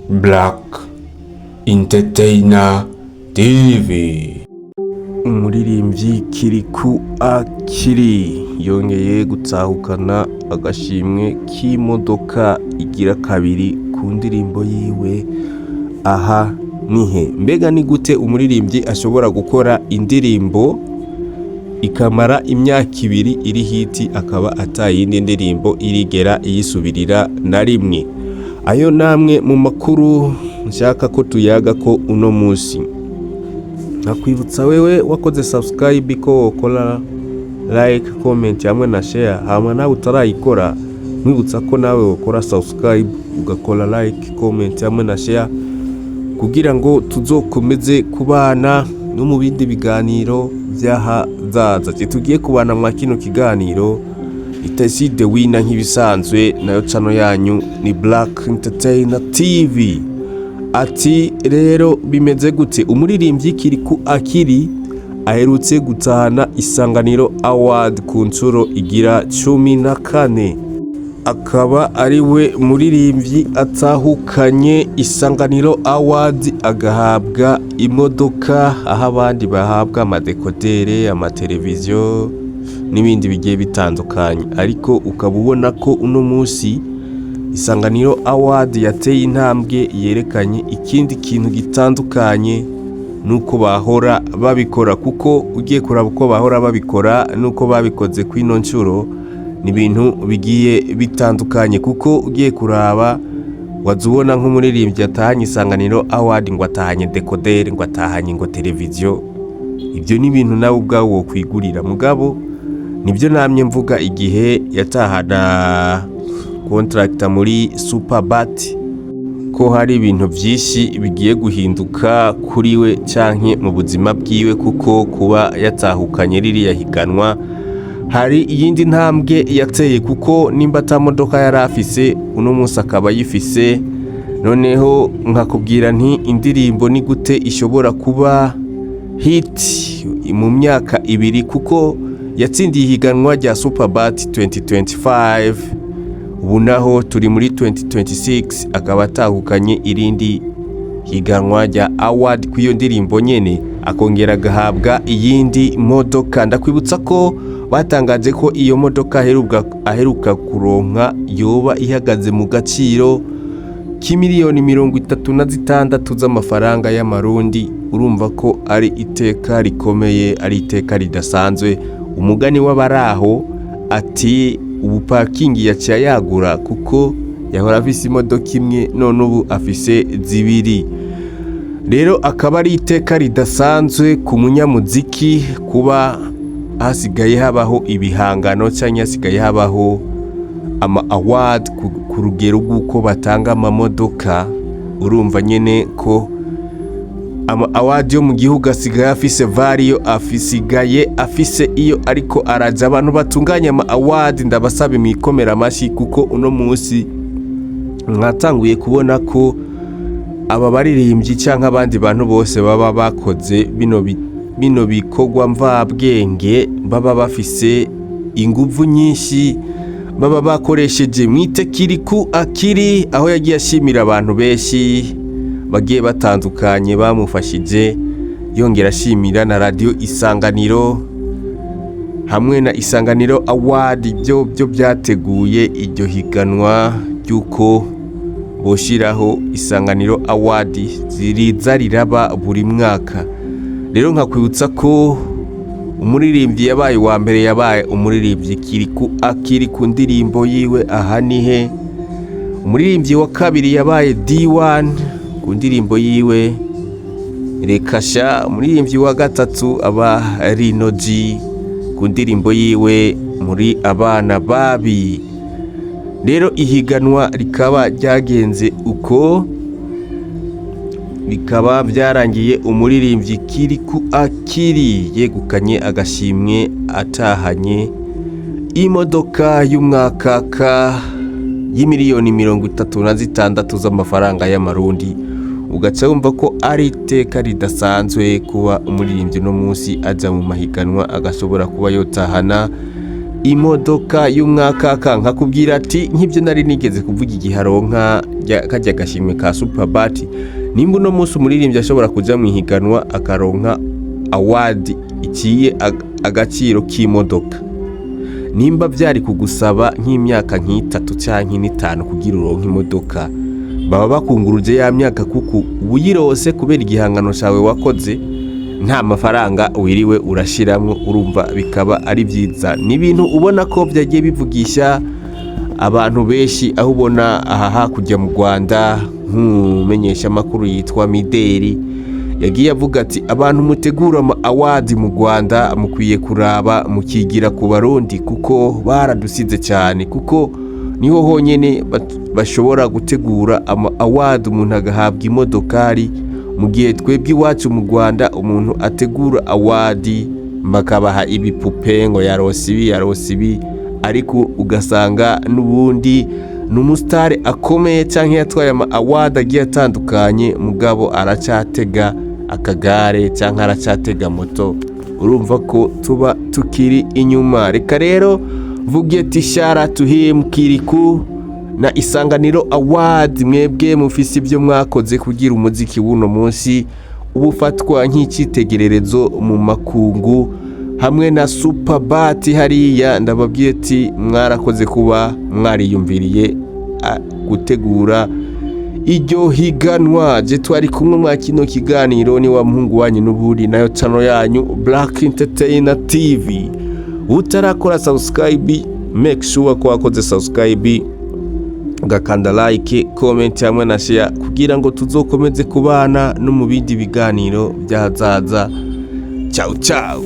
Black Entertainer TV. Umuririmbyi Kirikou Akili yongeye gutahukana agashimwe k'imodoka igira kabiri ku ndirimbo yiwe "Aha Nihe". Mbega ni gute umuririmbyi ashobora gukora indirimbo ikamara imyaka 2 iri hit, akaba atayindi ndirimbo irigera iyisubirira na rimwe? Ayo namwe mu makuru nshaka ko tuyaga ko uno munsi. Nkakwibutsa wewe wakoze subscribe ko wokora like, comment hamwe na share. Hama nawe utarayikora, nkwibutsa ko nawe wokora subscribe, ugakora like, comment hamwe na share, kugira ngo tuzokomeze kubana no mu bindi biganiro vy'ahazaza. Tugiye kubana mwa kino kiganiro Itesi the Winner nk'ibisanzwe, nayo channel yanyu ni Black Entertainer TV. Ati rero bimeze gute? Umuririmbyi Kirikou Akili aherutse gutahana Isanganiro Award ku nshuro igira 14, akaba ari we muririmbyi atahukanye Isanganiro Award agahabwa imodoka, aho abandi bahabwa amadécodeur, amateleviziyo n'ibindi bigiye bitandukanye. Ariko ukaba ubona ko uno munsi Isanganiro Award yateye intambwe, yerekanye ikindi kintu gitandukanye nuko bahora babikora, kuko ugiye kuraba uko bahora babikora nuko babikoze kw'ino nshuro ni ibintu bigiye bitandukanye. Kuko ugiye kuraba, waza ubona nk'umuririmbyi atahanye Isanganiro Award ngo atahanye décodeur, ngo atahanye ngo televiziyo. Ibyo ni ibintu nawe ubwawe wokwigurira. Mugabo nibyo namye mvuga igihe yatahana contract muri Superbat, ko hari ibintu byinshi bigiye guhinduka kuri we canke mu buzima bwiwe, kuko kuba yatahukanye ririya higanwa hari iyindi ntambwe yateye, kuko nimba ata modoka yari afise, uno munsi akaba ayifise. Noneho nkakubwira nti indirimbo ni gute ishobora kuba hit mu myaka 2? Kuko yatsindiye ihiganwa rya Superbat 2025, ubu naho turi muri 2026, akaba atahukanye irindi higanwa rya award ku iyo ndirimbo nyene, akongera agahabwa iyindi modoka. Ndakwibutsa ko batangaje ko iyo modoka aheruka kuronka yoba ihagaze mu gaciro k'imiliyoni 36 z'amafaranga y'Amarundi. Urumva ko ari iteka rikomeye, ari iteka ridasanzwe. Umugani w'abaraho ati ubu parking yaciye yagura, kuko yahora afise imodoka imwe, none ubu afise zibiri. Rero akaba ari iteka ridasanzwe ku munyamuziki kuba hasigaye habaho ibihangano cyangwa hasigaye habaho ama award ku rugero rw'uko batanga amamodoka. Urumva nyene ko ama award yo mu gihugu asigaye afise value, afisigaye afise iyo ariko araza. Abantu batunganya ama award, ndabasaba imikomera amashyi, kuko uno munsi mwatanguye kubona ko aba baririmbyi cyangwa abandi bantu bose baba bakoze bino bikorwa mvabwenge baba bafise inguvu nyinshi baba bakoresheje. Mwite Kirikou Akili, aho yagiye ashimira abantu benshi bagiye batandukanye bamufashije, yongera ashimira na Radiyo Isanganiro hamwe na Isanganiro Award byo byateguye iryo higanwa ry'uko boshiraho Isanganiro Award ziriza riraba buri mwaka. Rero nkakwibutsa ko umuririmbyi yabaye uwa mbere yabaye umuririmbyi Kirikou Akili ku ndirimbo yiwe "Aha Nihe". Umuririmbyi wa kabiri yabaye D1 ku ndirimbo yiwe "Rekasha". Umuririmbyi wa gatatu aba Rino G ku ndirimbo yiwe "Muri Abana Babi". Rero ihiganwa rikaba ryagenze uko, bikaba byarangiye umuririmbyi Kirikou Akili yegukanye agashimwe, atahanye imodoka y'umwaka ka y'imiliyoni 36 z'amafaranga y'Amarundi. Ugaca wumva ko ari iteka ridasanzwe kuba umuririmbyi uno munsi aja mu mahiganwa agashobora kuba yotahana Imodoka y'umwaka, nkakubwira ati nk'ibyo nari nigeze kuvuga igihe aronka karya gashimwe ka Superbat. Nimba uno munsi umuririmbyi ashobora kuja mu ihiganwa akaronka award iciye agaciro k'imodoka, nimba byari kugusaba nk'imyaka nk'itatu canke n'itanu kugira uronke imodoka, baba bakunguruje ya myaka, kuko uyirose kubera igihangano cawe wakoze, nta mafaranga wiriwe urashiramwo. Urumva bikaba ari byiza. Ni ibintu ubona ko byagiye bivugisha abantu benshi, aho ubona aha hakurya mu Rwanda nk'umumenyesha amakuru yitwa Mideli yagiye avuga ati: "Abantu mutegura ama award mu Rwanda mukwiye kuraba mukigira ku Barundi, kuko baradusize cyane, kuko niho honyine bashobora gutegura ama award umuntu agahabwa imodokari, mu gihe twebwe iwacu mu Rwanda umuntu ategura award bakabaha ibipupe ngo yarose ibi, yarose ibi, ariko ugasanga n'ubundi ni umusitari akomeye cyangwa yatwaye ama award agiye atandukanye, mugabo aracyatega akagare cyangwa aracyatega moto." Urumva ko tuba tukiri inyuma. Reka rero vuge ati shout out to him, Kirikou na Isanganiro Award, mwebwe mufise ibyo mwakoze kugira umuziki w'uno munsi uba ufatwa nk'icyitegererezo mu makungu, hamwe na Superbat hariya. Ndababwiye ati mwarakoze kuba mwariyumviriye gutegura iryo higanwa. Je twari kumwe mwa kino kiganiro ni wa muhungu wanyu n'ubundi, nayo channel yanyu Black Entertainer TV. Utarakora subscribe, make sure ko wakoze subscribe, ugakanda like, comment hamwe na share, kugira ngo tuzokomeze kubana no mu bindi biganiro by'ahazaza. Ciao ciao.